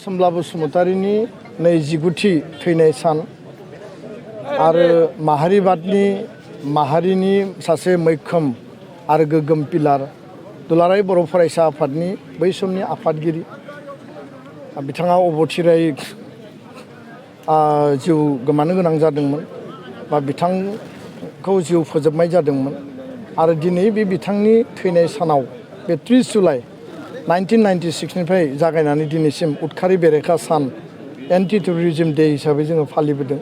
सोमब्ला बसुमतारीनि 29थि थैनाय सान आरो माहारिनि सासे मैखोम आरो गोग्गोम पिलार दुलाराय बर' फरायसा आफादनि बै समनि आफादगिरि बिथाङा अबथिरायै जिउ गोमानो गोनां जादोंमोन बा बिथांखौ जिउ फोजोबनाय जादोंमोन आरो दिनै बे बिथांनि थैनाय सानाव बे 30 जुलाइ 1996 निफ्राय जागायनानै दिनैसिम उदखारि बेरेखा सान एन्टि टेररिज्म डे हिसाबै जोङो फालिबोदों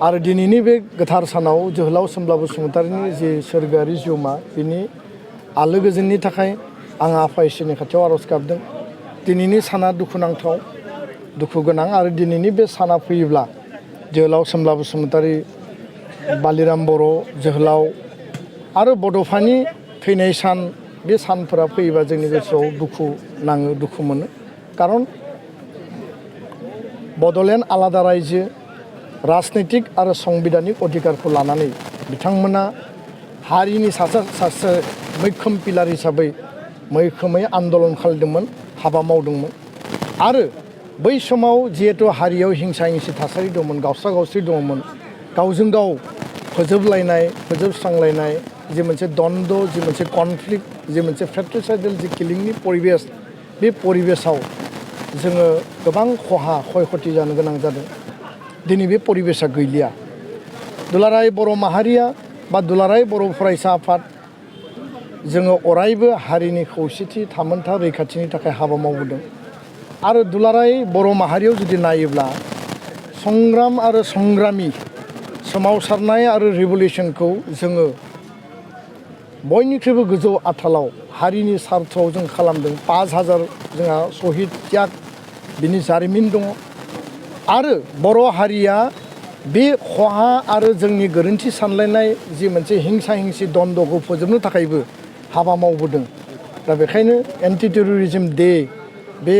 आरो दिनैनि बे गोथार सानाव जोहोलाव सोमब्ला बसुमतारीनि जि सोरगोआरि जिउमा बिनि आलो गोजोननि थाखाय आं आफा इसोरनि खाथियाव आरज गाबदों। दिनैनि साना दुखुनांथाव दुखु गोनां आरो दिनैनि बे साना फैयोब्ला जोहोलाव सोमब्ला बसुमतारी बालिराम बर' जोहोलाव आरो बड'फानि थैनाय सान बे सानफोरा फैयोबा जोंनि गोसोआव दुखु नाङो दुखु मोनो कारन बड'लेण्ड आलादा रायजो राजनैतिक आरो संबिधानिक अधिकारखौ लानानै बिथांमोना हारिनि सासे मैखोम पिलार हिसाबै मैखोमै आन्दलन खालामदोंमोन हाबा मावदोंमोन आरो बै समाव जिहेतु हारियाव हिंसा हिंसि थासारि दंमोन गावस्रा गावस्रि दंमोन गावजों गाव फोजोबस्रांलायनाय जि मोनसे द्वन्द जि मोनसे कनफ्लिक्ट जि मोनसे फ्रेट्रिसाइडेल जि किलिंनि परिबेस बे परिबेसाव जोङो गोबां खय खथि जानो गोनां जादों। दिनै बे परिबेसा गैलिया दुलाराय बर' माहारिया बा दुलाराय बर' फरायसा आफाद जोङो अरायबो हारिनि खौसेथि थामोनथा रैखाथिनि थाखाय हाबा मावबोदों आरो दुलाराय बर' माहारियाव जुदि नायोब्ला संग्राम आरो संग्रामि सोमावसारनाय आरो रिभलिउसनखौ जोङो बयनिख्रुइबो गोजौ आथालाव हारिनि सार्थआव जों खालामदों 5000 जोंहा सहिद त्याग बिनि जारिमिन दङ आरो बर' हारिया बे खहा आरो जोंनि गोरोन्थि सानलायनाय जि मोनसे हिंसा हिंसि द्वन्द्वखौ फोजोबनो थाखायबो हाबा मावबोदों। दा बेखायनो एन्टि टेररिज्म डे बे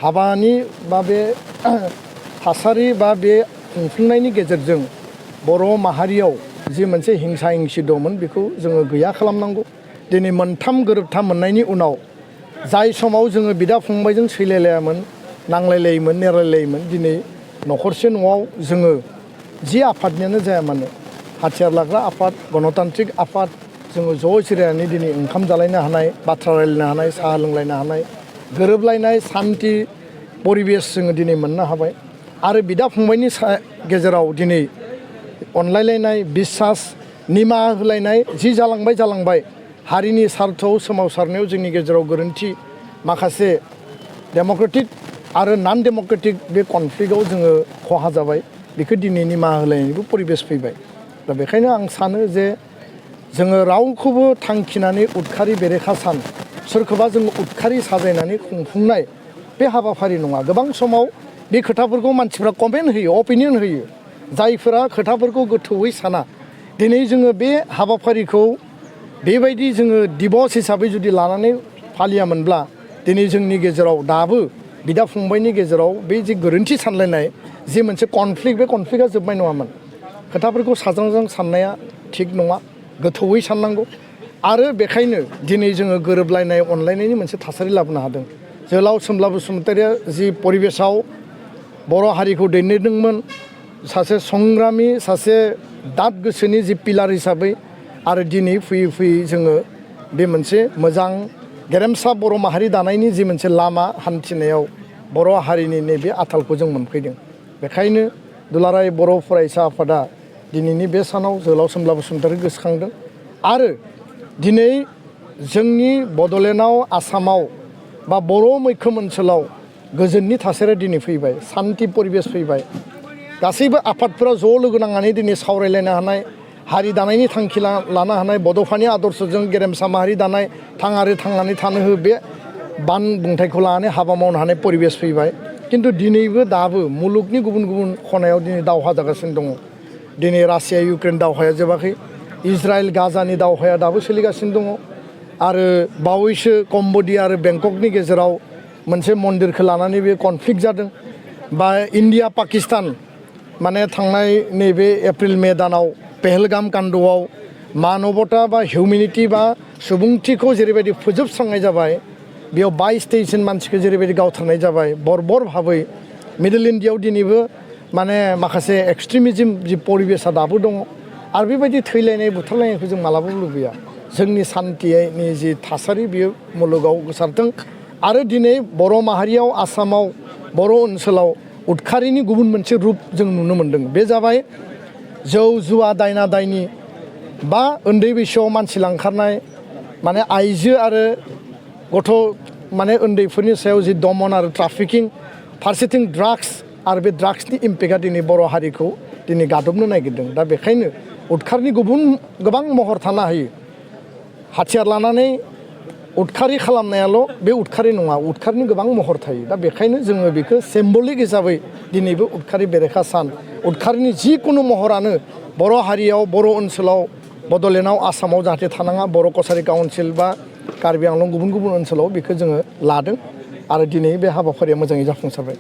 हाबानि बा बे थासारि बा बे खुंफुंनायनि गेजेरजों बर' माहारियाव जि मोनसे हिंसा हिंसि दंमोन बेखौ जोङो गैया खालामनांगौ। दिनै मोनथाम गोरोबथा मोननायनि उनाव जाय समाव जोङो बिदा फंबायजों सैलायलायामोन नांलायलायोमोन नेरायलायोमोन दिनै न'खरसे न'आव जोङो जि आफादनियानो जाया मानो हाथियार लाग्रा आफाद गणतान्त्रिक आफाद जोङो ज' जिरायनानै दिनै ओंखाम जालायनो हानाय बाथ्रा रायलायनो हानाय साहा लोंलायनो हानाय गोरोबलायनाय सान्थि परिबेस जोङो दिनै मोननो हाबाय आरो बिदा फंबायनि गेजेराव दिनै अनलायलायनाय बिसास निमाहा होलायनाय जि जालांबाय हारिनि सार्थआव सोमावसारनायाव जोंनि गेजेराव गोरोन्थि माखासे डेम'क्रेटिक आरो नन डेम'क्रेटिक बे कनफ्लिक्टआव जोङो खहा जाबाय बेखौ दिनै निमाहा होलायनायनिबो परिबेस फैबाय। दा बेखायनो आं सानो जे जोङो रावखौबो थांखिनानै उदखारि बेरेखा सान सोरखौबा जोङो उदखारि साजायनानै खुंफुंनाय बे हाबाफारि नङा। गोबां समाव बे खोथाफोरखौ मानसिफ्रा कमेन्ट होयो अपिनियन होयो जायफोरा खोथाफोरखौ गोथौयै साना दिनै जोङो बे हाबाफारिखौ बेबायदि जोङो दिबस हिसाबै जुदि लानानै फालियामोनब्ला दिनै जोंनि गेजेराव दाबो बिदा फंबायनि गेजेराव बे जि गोरोन्थि सानलायनाय जि मोनसे कनफ्लिक्ट बे कनफ्लिक्टआ जोबनाय नङामोन। खोथाफोरखौ साज्रां साननाया थिग नङा गोथौयै साननांगौ आरो बेखायनो दिनै जोङो गोरोबलायनाय अनलायनायनि मोनसे थासारि लाबोनो हादों। जोहोलाव सोमब्ला बसुमतारीया जि परिबेसाव बर' हारिखौ दैदेनदोंमोन सासे संग्रामि सासे दाद गोसोनि जि पिलार हिसाबै आरो दिनै फैयै जोङो बे मोनसे मोजां गेरेमसा बर' माहारि दानायनि जि मोनसे लामा हान्थिनायाव बर' हारिनि नैबे आथालखौ जों मोनफैदों। बेखायनो दुलाराय बर' फरायसा आफादा दिनैनि बे सानाव जोहोलाव सोमब्ला बसुमतारीखौ गोसोखांदों आरो दिनै जोंनि बड'लेण्डआव आसामाव बा बर' मैखोम ओनसोलाव गोजोननि थासारिया दिनै फैबाय सान्थि परिबेस फैबाय गासैबो आफादफोरा ज' लोगो नांनानै दिनै सावरायलायनो हानाय हारि दानायनि थांखि लानो हानाय बड'फानि आदर्शजों गेरेमसा माहारि दानाय थांनानै थानो हो बे बान बुंथायखौ लानानै हाबा मावनो हानाय परिबेस फैबाय। खिन्थु दिनैबो दाबो मुलुगनि गुबुन गुबुन खनायाव दिनै दावहा जागासिनो दङ। दिनै रासिया इउक्रेन दावहाया जोबाखै इजराइल गाजानि दावहाया दाबो सोलिगासिनो दङ आरो बावैसो कम्बोडिया आरो बेंककनि गेजेराव मोनसे मन्दिरखौ लानानै बे कनफ्लिक्ट जादों बा इन्डिया पाकिस्तान माने थांनाय नैबे एप्रिल मे दानाव पेहेलगाम कान्द'आव मानबता बा हिउमेनिटि बा सुबुंथिखौ जेरैबायदि फोजोबस्रांनाय जाबाय बेयाव 22-23 मानसिखौ जेरैबायदि गावथारनाय जाबाय बर्बर भाबै मिडल इन्डियायाव दिनैबो माने माखासे एक्सट्रिमिजम जि परिबेसा दाबो दङ आरो बेबायदि थैलायनाय बुथारलायनायखौ जों मालाबाबो लुबैया जोंनि सान्थिनि जि थासारि बियो मुलुगाव गोसारथों आरो दिनै बर' माहारियाव आसामाव बर' ओनसोलाव उदखारिनि गुबुन मोनसे रुप जों नुनो मोन्दों बे जाबाय जौ जुवा दायना दायनि बा उन्दै बैसोआव मानसि लांखारनाय माने आइजो आरो गथ' माने उन्दैफोरनि सायाव जि दमन आरो ट्राफिकिं फारसेथिं ड्राग्स आरो बे ड्राग्सनि इम्पेक्टआ दिनै बर' हारिखौ दिनै गादबनो नागिरदों दा बेखायनो उदखारनि गोबां महर थानो हायो हाथियार लानानै उदखारि खालामनायाल' बे उदखारि नङा उदखारनि गोबां महर थायो दा बेखायनो जोङो बेखौ सिम्बलिक हिसाबै दिनैबो उदखारि बेरेखा सान उदखारिनि जिकुनु महरानो बर' हारियाव बर' ओनसोलाव बड'लेण्डआव आसामाव जाहाथे थानाङा बर' कसारि काउन्सिल बा कार्बि आंलं गुबुन गुबुन ओनसोलाव बेखौ जोङो लादों आरो दिनै बे हाबाफारिया मोजाङै जाफुंसारबाय